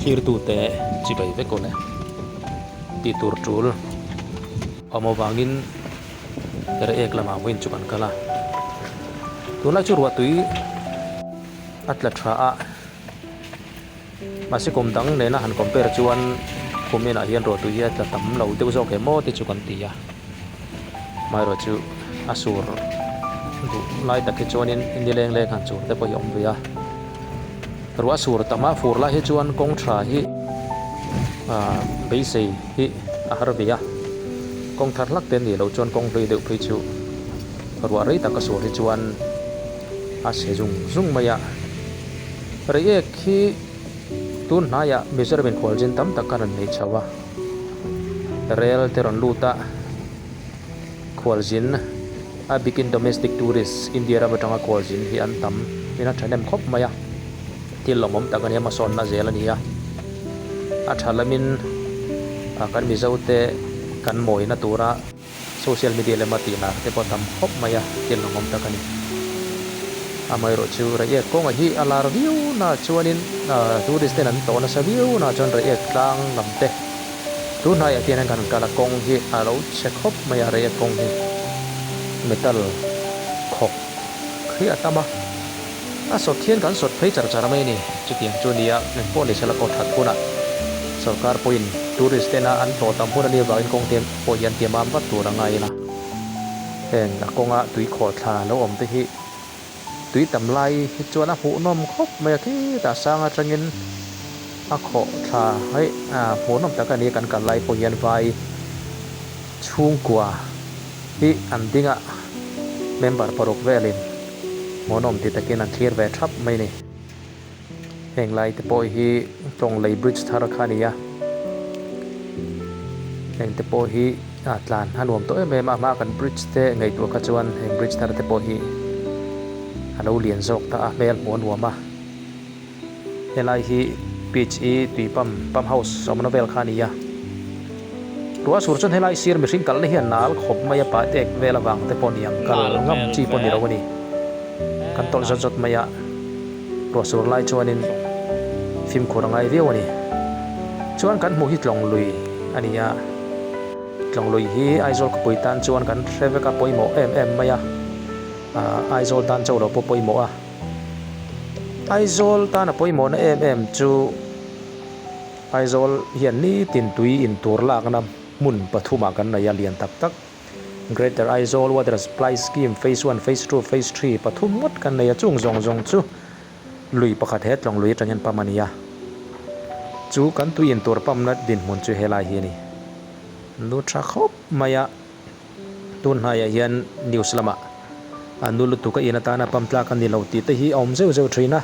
Thlirtute chibai vek aw le. Tih tur tul awm avangin Reiek lamah vawiin chu kan kal a. Tunlai chu ruahtui a tla tha a. Mahse kum dang nena han compare chuan kum inah hian ruahtui hi a tla tam lo deuh zawk em aw te chu kan ti a. Amaherawhchu a sur duh lai tak hi chuanin nileng leng han chur te pawh hi a awm ve a. Ruah sur tam a fur lai hi chuan kawng tha hi ah beisei hi a har ve a. Kawng thar hlak te a nih loh chuan kawng hlui deuh phei chu ruah rei tak a sur hi chuan a chhe zung zung mai a. Reiek hi tun hnaiah Mizoram inkhualzin tam tak khan an nei chho a, rel te rawn lut a, khualzin a bikin domestic tourist India ram atanga khualzin hi an tam in a thahnem khawp mai a, thil lawmawm tak a nia hmasawnna zel a ni a, a tha lamin kan Mizo te kan mawina tura. Social media lema tihna te pawh tam khawp mai a, thil lawmawm tak a ni. Amaherawh chu Reiek kawnga hi a lar viau na chuanin tourist ten an tlawh nasa viau na chuan Reiek tlang lam te tun hnaiah hian an kal a, kawng hi a lo chhe khawp mai a, Reiek kawng hi metal khawk hi a tam a, a sawt hian kan sawt phei char char mai a ni. Chutiang chu nia engpawh ni sela kaw that hunah sorkar pawhin tourist tena an tlawh tam hun a nih avangin kawng te pawh hian ti mam vat tur a ngai ila. Heng a kawnga tui khawhthla lo awm te hi tui tam lai hi chuan a hmuhnawm khawp mai a, khitah sang atangin a khawhthla hei hmuhnawm tak a ni kan kal lai pawh hian vai chhungkua hi an ding a, member paruk velin hmuhnawm ti takin an thlir ve thap mai a ni. Heng lai te pawh hi Tlawng lei bridge thar kha a ni a, heng te pawh hi a tlan a nuam tawh em em a, a hmaa kan bridge te ngaihtuah kha chuan heng bridge thar te pawh hi a lo lian zawk ta a, hmel hmuh a nuam a. Helai hi beach i tui pump pump house awmna vel kha a ni a, ruah sur chuan helai sir mihring kalna hi a nal khawp mai a, pah tek vel avang te pawh a ni ang, kal ngam chi pawh a ni lo a ni, kan tawlh zawt zawt mai a. Ruah sur lai chuanin fimkhur a ngai viau a ni. Chuan kan hmuh hi Tlawng lui a ni a, Tlawng lui hi Aizawl khawpui tan chuan kan hre vek a pawimawh em em mai a, Aizawl tan chauh lo pawh pawimawh a. Aizawl tan a pawimawhna em em chu Aizawl hian nitin tui intur lakna hmun pathumah kan nei a lian tak tak. Greater Aizawl Water Supply Scheme Phase One, Phase Two, Phase Three pathum ngawt kan nei a, chung zawng zawng chu lui pakhat he tlawng lui atang hian pump a ni a. Chu kan tui in tur pump na dinhmun chu helai hi a ni. Nu tha khawp mai a, tun hnaiah hian news lamah a nu lutuk a in atana pump tlak a ni lo tih te hi a awm zeuh zeuh thin a.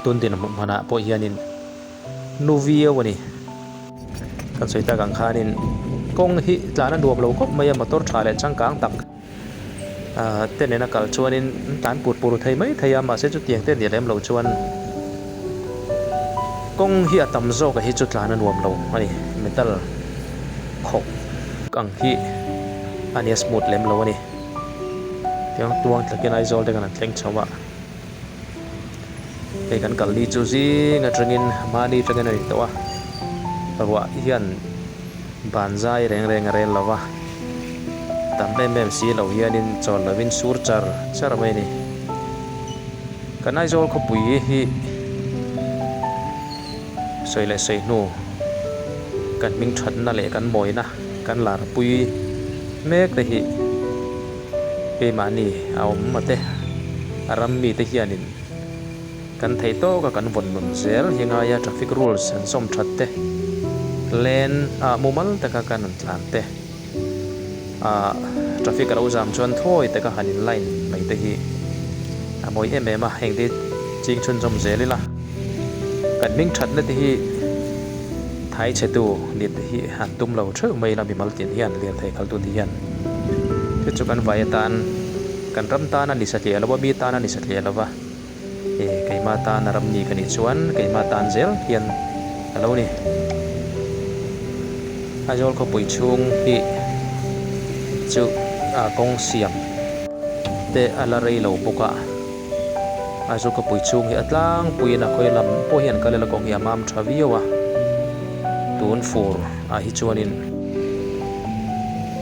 Tun dinhmunah pawh hianin nu viau a ni. Kan sawi tak ang khanin kawng hi tlan a nuam lo khawp mai a, motor tha leh changkang tak ah te nena kal chuanin an tlan pur pur thei mai thei a, mahse chutiang te nih lem loh chuan kawng hi a tam zawk a hi chu tlan a nuam lo a ni. Metal khawk ang hi a nia smooth lem lo a ni. Tiang tuang tlakin Aizawl te kan han thleng chho a, hei kan kal ni chu zing atangin mahni atangin a ni tawh a, ruah hian ban zai reng reng a rel lo va, tam em em si lo hianin chawl lovin sur char char mai a ni. Kan Aizawl khawpui hi sawi leh sawi hnu kan hming thatna leh kan mawina kan larpui mek te hi keimahni a awm a te, a ram mite hianin kan theih tawk a kan vawn nun zel hi ngai a, traffic rules an sawm that te, lane ah mumal taka kan rawn tlan te, ah traffic a lo zam chuan thawi taka han in line mai te hi a mawi em em a, heng te ching chhunzawm zel ila kan hming thatna te hi Thai chhetu nit hi han tum lo theuh mai ila mimal tin hian lirthei khaltu ti hian chu chu kan vai atan kan ram tan a ni satliah lo a, mi tan a ni satliah lo va, e keimah tan a ram ni ka nih chuan keimah tan zel hian a lo ni. Aizawl khawpui chhung hi chu a kawng siam te a la rei lo bawk a. Aizawl khawpui chhung hi a tlangpuiin a khawi lam pawh hian kal ila kawng hi a mam tha viau a, tun fur ah hi chuanin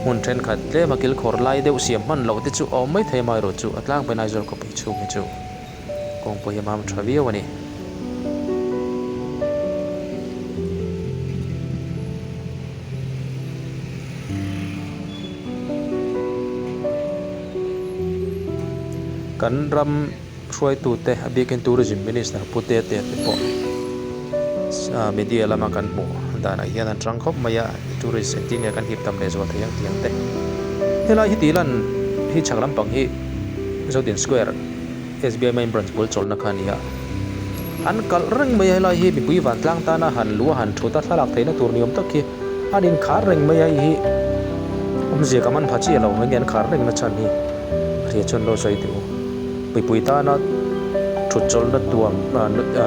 hmun thenkhat tlem a kilkhawr lai deuh siam hman loh te chu a awm maithei amaherawhchu a tlangpuiin Aizawl khawpui chhung hi chu kawng pawh hi a mam tha viau a ni. Kan ram hruaitute a biakin Tourism Minister Pu Tete te pawh media lama kan hmuh danah hian an tang khawp mai a, tourist engtin nge kan hip tam lehzual thei ang tih ang te. Helai hi tih lan hi chhak lampang hi Zodin Square. SBI Main Branch bul chawlhna kha a ni a, an kalh reng mai a, helai hi mipui vantlang tana han luh a han thut a thlalak theihna tur ni awm tak hi an inkhar reng mai a, hei hi awmzia ka man pha chiah lo, enge an khar reng na chhan hi hria chuan lo sawi teh u. Mipui tana thut chawlhna tuam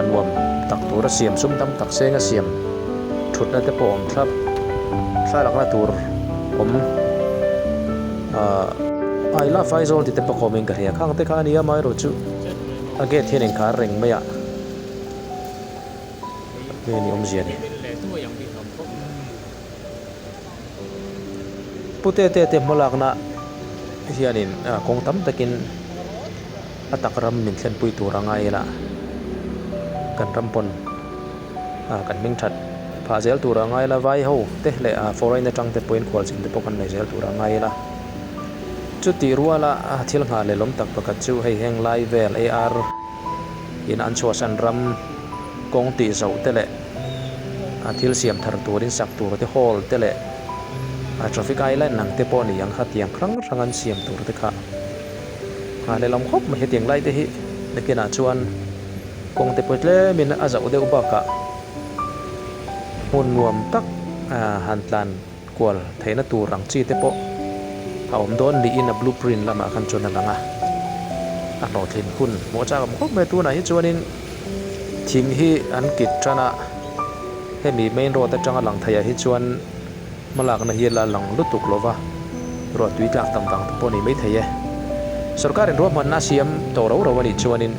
nuam tak tura siam sum tam tak seng a siam thutna te pawh awm thlap thlalakna tur awm. Ahh I love Aizawl tih te pawh kawmin ka hria khang te kha a nia amaherawhchu a gate hian inkhar reng mai a nge ni awmzia ni. Pu Tete te hmalakna hianin kawng tam takin a tak ram min thlenpui tur a ngai ila kan ram pawn. Kan hming that phah zel tur a ngai la, vai ho te leh foreign atang te pawhin khualzin te pawh kan nei zel tur a ngai la. Chutih ruala thil nghah leh lawm tak pakhat chu hei heng lai vel AR in an chhuahsan ram kawng tih zoh te leh thil siam thar turin sak tur te hall te leh traffic island ang te pawh ni ang kha tiang hrang hrang an siam tur te kha nghah leh lawm khawp mai hetiang lai te hi nakinah chuan Kawng te pawh tlemin a zauh deuh bakah hmun nuam tak han tlan kual theihna tur ang chi te pawh a awm dawn niin a blue print lamah khan chuan a lang a, a hlawhtlin hun hmuh a chak awm khawp mai. Tunah hi chuanin thing hi an kit tan a, hemi main road atanga lang theiah hi chuan hmalakna hi la lang lutuk lo va, ruah tui tlak tam vang te pawh a ni maithei e. Sorkarin ruahmanna a siam tawh ro ro a nih chuanin.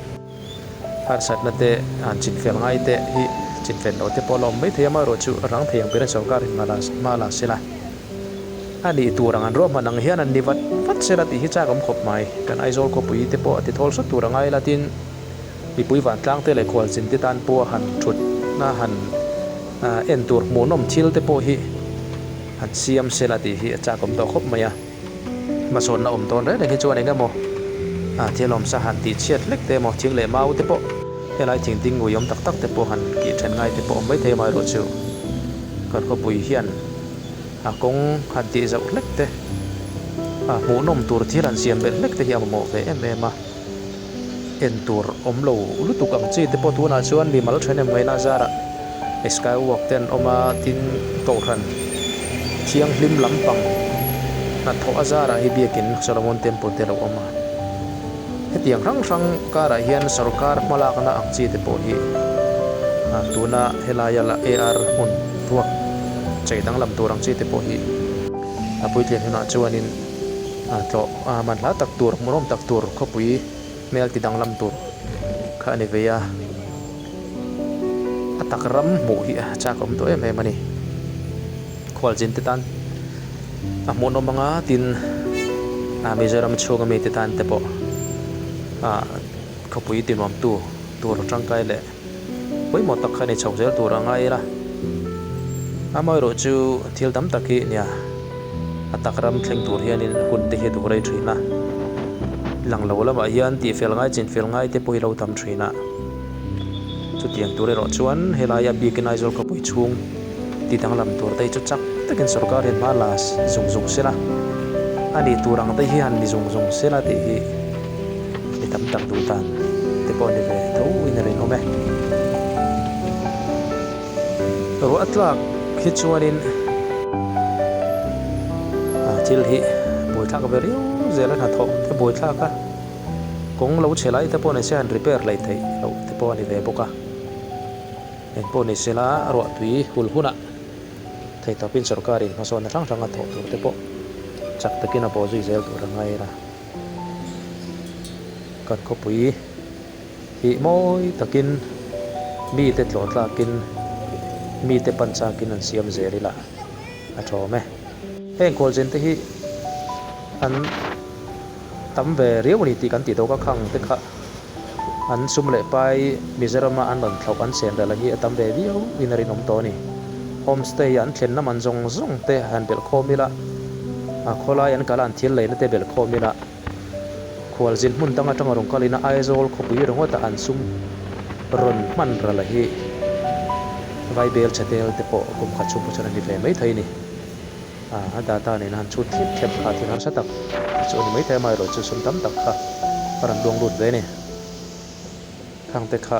Harsatna te, han chinfel ngai te hi chinfel loh te pawh a la awm mai thei a, amaherawhchu a rang thei ang berin sorkarin hma la hma la se la. A nih tur ang an ruahman ang hian an ni vat vat se la tih hi chak awm khawp mai. Kan Aizawl khawpui te pawh a ti thawl sawt tur a ngai la tin mipui vantlang te leh khualzin te tan pawh a han thutna han en tur hmuhnawm thil te pawh hi han siam se la tih hi a chak awm tawh khawp mai a. Hmasawnna awm dawn reng reng hi chuan eng emaw thil awmsa han tih chhiat hlek te emaw thing leh mau te pawh helai thing ding ngui awm tak tak te pawh han kih then ngai te pawh awm maithei amaherawhchu kan khawpui hian a kawng han tih zauh hlek te a hmuhnawm tur thil han siam belh hlek te hi a mamawh ve em em a. En tur awm lo lutuk ang chi te pawh tunah chuan mi mal thenem ngaihna zarah sky walk te an awm a, tin kohhran thianghlim lampang hnathawh a zarah hi biakin Solomon Temple te a lo awm a. Hetiang hrang hrang karah hian sorkar hmalakna ang chi te pawh hi tuna helaia la AR hmun ruak chei danglam tur ang chi te pawh hi a puitlin hunah chuanin tlawh a manhla tak tur hmuhnawm tak tur khawpui hmel ti danglam tur kha a ni ve a, a tak ram hmuh hi a chak awm tawh em em a ni. Khualzin te tan a hmuhnawm anga tin a Mizoram chhunga mite tan te pawh ah khawpui ti nuamtu tur tangkai leh pawimawh tak kha a ni chho zel tur a ngai ila. Amaherawhchu thil tam tak hi nia a tak ram thleng tur hianin hun te hi a duh rei thin a, lang lo lamah hian tihfel ngai chinfel ngai te pawh hi lo tam thin a. Chutiang tur erawh chuan helaia biakin Aizawl khawpui chhung ti danglam tur te hi chu chak takin sorkar hian hma la zung zung sela, a nih tur ang te hi han ni zung zung sela tih hi mi tam tak duh dan te pawh a ni ve tho in a rinawm e. Ruah a tlak hi chuanin thil hi buaithlak ve riau zel a hnathawh te buaithlak a, kawng lo chhe lai te pawh ni se han repair leh theih loh te pawh a ni ve bawk a. Eng pawh ni sela ruah tui hul hunah theihtawpin sorkarin hmasawnna hrang hrang a thawh tur te pawh chak takin a bawhzui zel tur a ngai a, kan khawpui. hi mawi takin mite tlawh tlakin mite pan chakin an siam zel ila a thawm e. Heng khualzin te hi an tam ve riau a ni tih kan tih tawk a, khang te kha an sum leh pai Mizoram a an rawn thlauh an chen rel hi a tam ve viau in a rinawm tawh a ni. Homestay an thlenna man zawng zawng te han belh khawm ila, khawlai an kal a an thil leina te belh khawm ila, Khualzin hmun dang atanga rawn kalin a Aizawl khawpui ringawta an sum rawn hman ral a hi Vaibel chhetel te pawh kum khat chhung pawh chuan a ni ve maithei a ni. A data nena han chhut thlip thlep kha thil harsa tak chu a ni maithei a, amaherawhchu sum tam tak kha a rawn luang lut ve a ni. Khang te kha.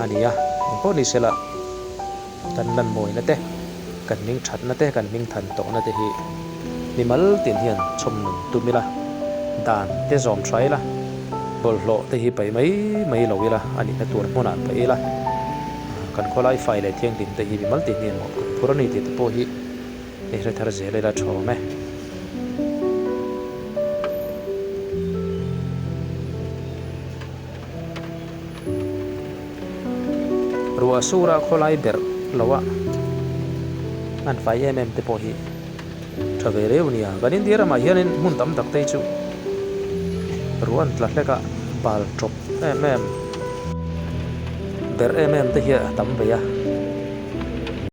a ni a, engpawh ni sela kan lan mawina te, kan hming thatna te, kan hming than tawhna te hi mimal tin hian chhawm nun tum ila, dan te zawm tha ila, bawlhhlawh te hi paih mai mai lo ila, a nihna tur hmunah paih ila, kan khawlai fai leh thianghlim te hi mimal tin hian mawh kan phur a ni tih te pawh hi I hre thar zel ila tha awm e. Ruah sura khawlai berh lo a an fai em em te pawh hi tha ve reu nia. Kan India ramah hianin hmun tam tak te hi chu ruah an tla hlek a, bal tawp em em berh em em te hi a tam ve a.